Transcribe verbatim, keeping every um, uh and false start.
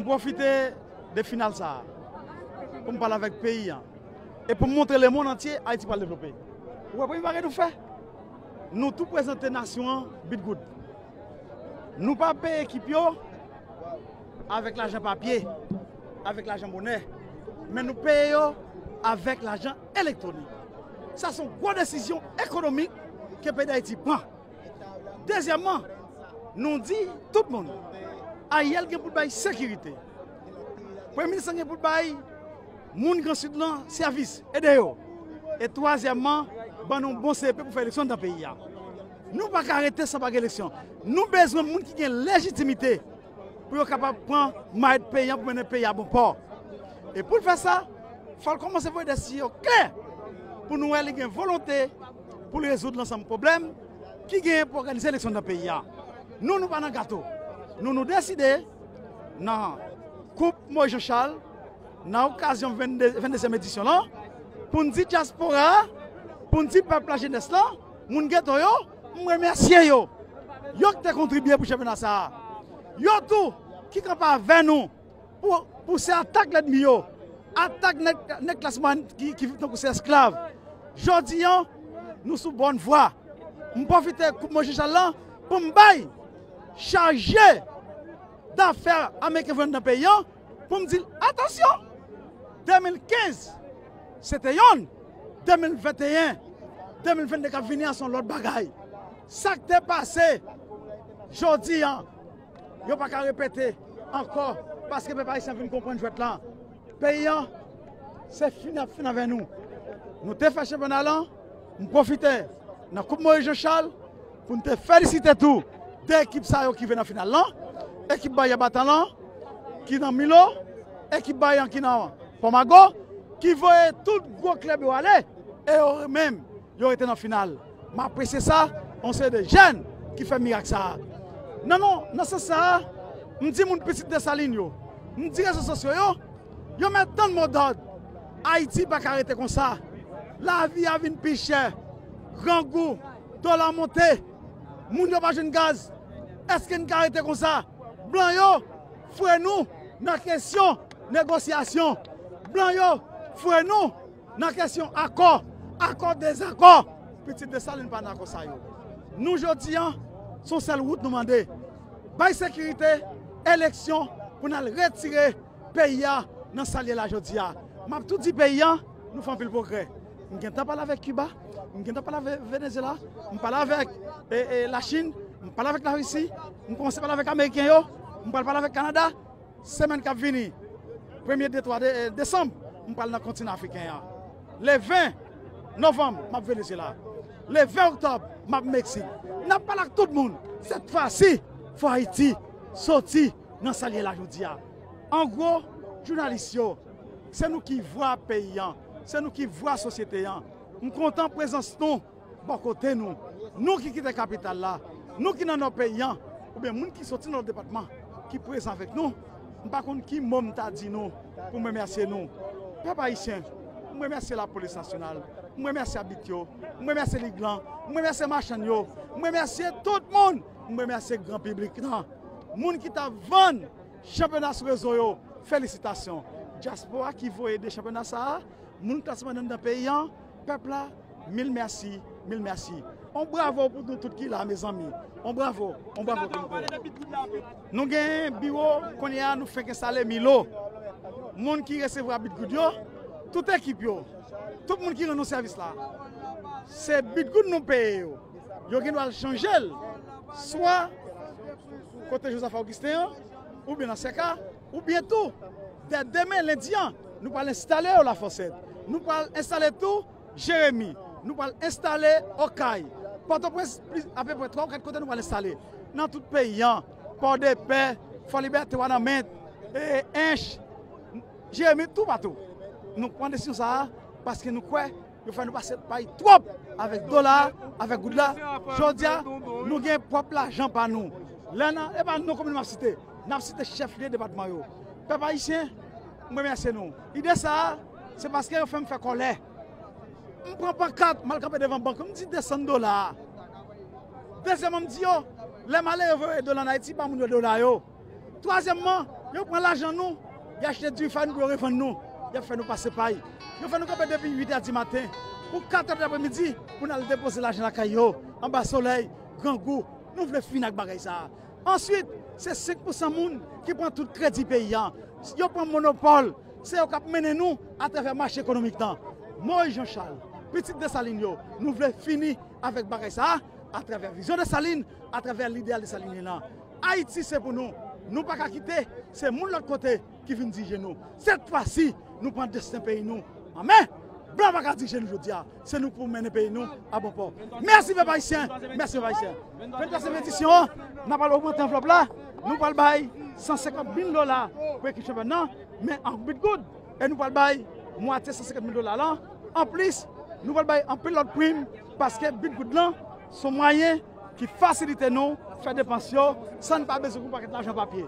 Pwofite de final sa a pou m pale avèk peyi a e pou m montre lemonn antye Ayiti pral devlope. Ou wè premye bagay nou fè? Nou tou prezante nasyon an Bitgoud. Nou pa peye ekip yo avèk lajan papye, avèk lajan monè, men nou peye yo avèk lajan elektwonik. Sa se yon gwo desizyon ekonomik ke peyi Dayiti pran. Dezyèmman, nou di tout moun, Ariel gen pou l bay sekirite. Premye minis lan gen pou l bay moun Gran Sid lan sèvis, ede yo. E twazyèmman, ban nou bon C E P pou fè eleksyon anndan peyi a. Nou pa ka rete san pa gen eleksyon. Nou bezwen moun ki gen lejitimite pou yo kapab pran mayèt peyi a pou mennen peyi a bon pò. E pou l fè sa, fò l kòmanse voye de siy klè pou nou wè li gen volonte pou l rezoud lansanm pwoblèm ki genyen pou òganize eleksyon nan peyi a. Nou, nou pa nan gato. Nou, nou deside nan koup Moïse Jean Charles, nan okazyon vennde, venndezyèm edisyon lan, pou n di dyaspora a, pou n di pèp la, jenès lan, moun geto yo, m remèsye yo. Yo ki te kontribye pou chanpyona sa a. Yo tou ki kanpe avè nou pou pouse atak lènmi yo, atak nèg, nèg klas mwayèn ki, ki tankou se esklav. Jodi a, nou sou bòn vwa. M pwofite koup Moïse Jean Charles lan pou m bay chaje dafè ameriken voye anndan peyi a pou m di l, atansyon! De mil kenz, se te yonn, de mil venteyen, de mil vennde k ap vini an se yon lòt bagay. Sa k te pase jodi a, yo pa ka repete ankò, paske pèp ayisyen vin konprann jwèt lan. Peyi a, se fin ap fin avè nou. Nou te fè chanpyona lan, m pwofite nan koup Moïse Jean Charles pou n te felisite tou de ekip sa yo ki rive nan final lan, ekip Baryè Batan lan, ki nan Milo, ekip Bayan ki nan Pòmago, ki voye tout gwo klèb yo ale, e yo menm, yo rete nan final. M apresye sa, yon seri de jèn ki fè mirak sa a. Nan, non, nan sans sa a, m di moun pitit Desalin yo, m di rezo sosyo yo, yo mèt tann modòd. Ayiti pa ka rete konsa. Lavi a vin pi chè. Grangou, dola monte, moun yo pa jwenn gaz. Èske n ka rete konsa? Blan yo, fre nou nan kesyon negosyasyon. Blan yo, fre nou nan kesyon akò, akò dezakò. Pitit Desalin pa nan akò sa yo. Nou jodi a, se yon sèl wout nou mande. Bay sekirite, eleksyon pou n al retire peyi a nan sa l ye la jodi a. M ap tou di peyi a, nou fè anpil pwogrè. M gentan pale avèk Kiba, m gentan pale avèk Venezyela, m pale avèk e, e, Lachin, m pale avèk Larisi, m kòmanse pale avèk Ameriken yo, m pral pale avèk Kanada. Semèn k ap vini, premye, de, twa de, e, desanm, m pral nan kontinan afriken an. Le ven novanm, m ap Venezyela. Le ven oktòb, m ap Meksik. N ap pale ak tout moun. Sèt fwa si, fò Ayiti soti nan sa l ye la jodi a. An gwo, jounalis yo, se nou ki vwa peyi an, se nou ki vwa sosyete an. M kontan prezans nou bò kote nou. Nou ki kite kapital la, nou ki nan nò peyi an, oubyen moun ki soti nan lòt depatman, ki prezan avèk nou, m pa konn ki mo m ta di nou pou m remèsye nou. Pèp ayisyen, m remèsye Lapolis Nasyonal, m remèsye abit yo, m remèsye Liglan, m remèsye machann yo, m remèsye tout moun, m remèsye gran piblik lan. Moun ki t ap vann chanpyona sou rezo yo, felisitasyon. Dyaspora ki voye de chanpyona sa a, moun klas mwayèn anndan peyi an, pèp la, mil mèsi, mil mèsi. On bravo pou nou tout ki la, mezanmi. On bravo, on bravo pou nou. Nou gen biwo, kounye a, nou fenk enstale Milo. Moun ki resevwa Bitgoud yo, tout ekip yo, tout moun ki rann nou sèvis la, se Bitgoud nou peye yo. Yo gen dwa al chanje l, swa kote Joseph Augustin an, oubyen nan Sèka, oubyen tou, dè demen, lendi an, nou pral enstale yo Lafòsèt. Nou pral enstale tou Jeremi. Nou pral enstale Okay. Pòtoprens, plis, apeprè twa ou kat kote nou pral enstale. Nan tout peyi an, Pòdepè, Fòlibète, Wanament, e, Ench, Jeremi, toupatou. Nou pran desizyon sa a paske nou kwè yo fè nou pase pay twòp avèk dola a, avèk goud la. Jodi a, nou gen pwòp lajan pa nou. Lè nan, e pa non komin m ap site, n ap site chèf lye depatman yo. Pèp ayisyen, m remèsye nou. Ide sa a, se paske yo fè m fè kòlè. M pran pankat, m al kanpe devan bank yo, m di desann dola a. Dezyèmman, m di yo, lè malere voye dola ann Ayiti, ba moun yo dola yo. Twazyèmman, Yo pran lajan nou, y achte difann pou yo revann nou. Y ap fè nou pase pay. Yo fè nou kanpe depi uit è di maten pou kat è dapremidi pou n al depoze lajan lakay yo, anba solèy, grangou. Nou vle fini ak bagay sa a. Answit, se senk pousan moun ki pran tout kredi peyi a. Yo pran monopòl. Se yo k ap mennen nou atravè mache ekonomik lan. Moyiz Jan Chal, pitit Desalin yo, nou vle fini avèk bagay sa a, atravè vizyon Desalin, atravè lideyal desalinyen an. Ayiti se pou nou. Nou pa ka kite se moun lòt kote ki vin dirije nou. Sèt fwa si, nou pran desten peyi nou an men. Blan pa ka dirije nou jodi a. Se nou pou mennen peyi nou a bon pò. Mèsi pèp ayisyen. Mèsi pèp ayisyen. Fèt pase edisyon an, n ap al ogmante anvlòp la. Nou pral bay san senkant mil dola pou ekip chanpyòn nan, men an Bitgoud. E nou pral bay mwatye san senkant mil dola la. Anplis, nou pral bay anpil lòt prim paske Bitgoud lan se yon mwayen ki fasilite nou fè depans yo san n pa bezwen pou pakèt lajan papye.